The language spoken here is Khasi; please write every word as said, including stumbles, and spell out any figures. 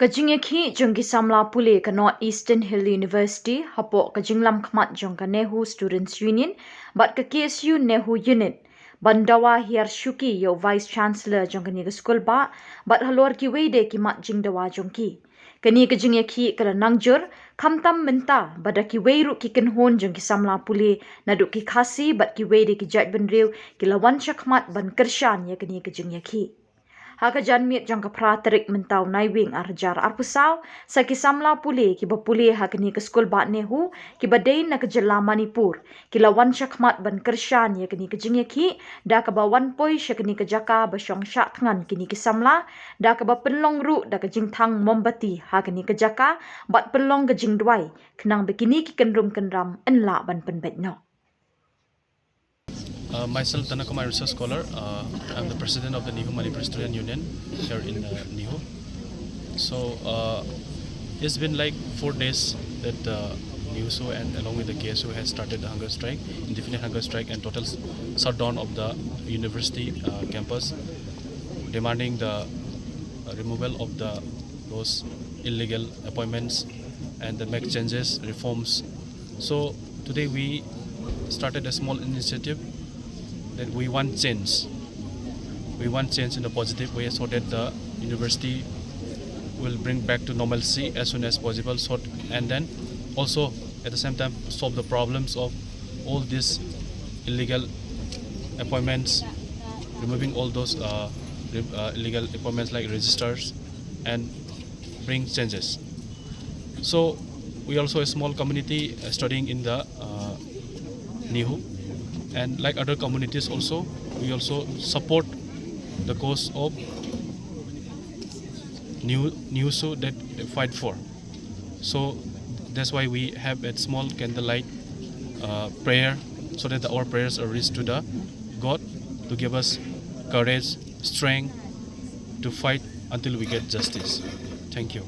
Ka jingïakhih jong ki samla pule ka North Eastern Hill University hapoh ka jinglam khmat jong ka NEHU Students Union bad ka K S U NEHU Unit ban dawa hiar shuki ïa u Vice Chancellor jong kane ka skulbah bad halor kiwei de ki mat jingdawa jong ki. Kane ka jingïakhih ka la nang jur, khamtam mynta ba da kiwei ruh ki kynhun jong ki samla pule naduh ki Khasi bad kiwei de ki jaitbynriew ki la wan shakhmat ban kyrshan ïa kane ka jingïakhih. Ha ka janmiet jong ka phra tarik mynta u Naiwieng ar hajar arphew saw, sa ki samla pule kiba pule ha kane ka skulbah NEHU kiba dei na ka jylla Manipur ki la wan shakhmat ban kyrshan ïa kane ka jingïakhih da kaba wan poi sha kane ka jaka ba shong shah thngan kine ki samla, da kaba pynlong ruh da ka jingthang mombati ha kane ka jaka bad pynlong ka jingduwai khnang ba kine ki kynrum kynram yn lah ban pynbeit noh. Uh, myself, Dana Kumar, research scholar. Uh, I'm the president of the NEHU Manipur Student Union here in uh, NEHU. So uh, it's been like four days that uh, NEHUSU and along with the K S U has started the hunger strike, indefinite hunger strike, and total s- shutdown of the university uh, campus, demanding the uh, removal of the those illegal appointments and the make changes, reforms. So today we started a small initiative that we want change. We want change in a positive way so that the university will bring back to normalcy as soon as possible. So and then also at the same time solve the problems of all these illegal appointments, removing all those uh, re- uh, illegal appointments like registers, and bring changes. So we also a small community uh, studying in the uh, NEHU, and like other communities also, we also support the cause of NEHU, NEHUSU that they fight for. So that's why we have a small candlelight uh, prayer, so that our prayers are reached to the God to give us courage, strength to fight until we get justice. Thank you.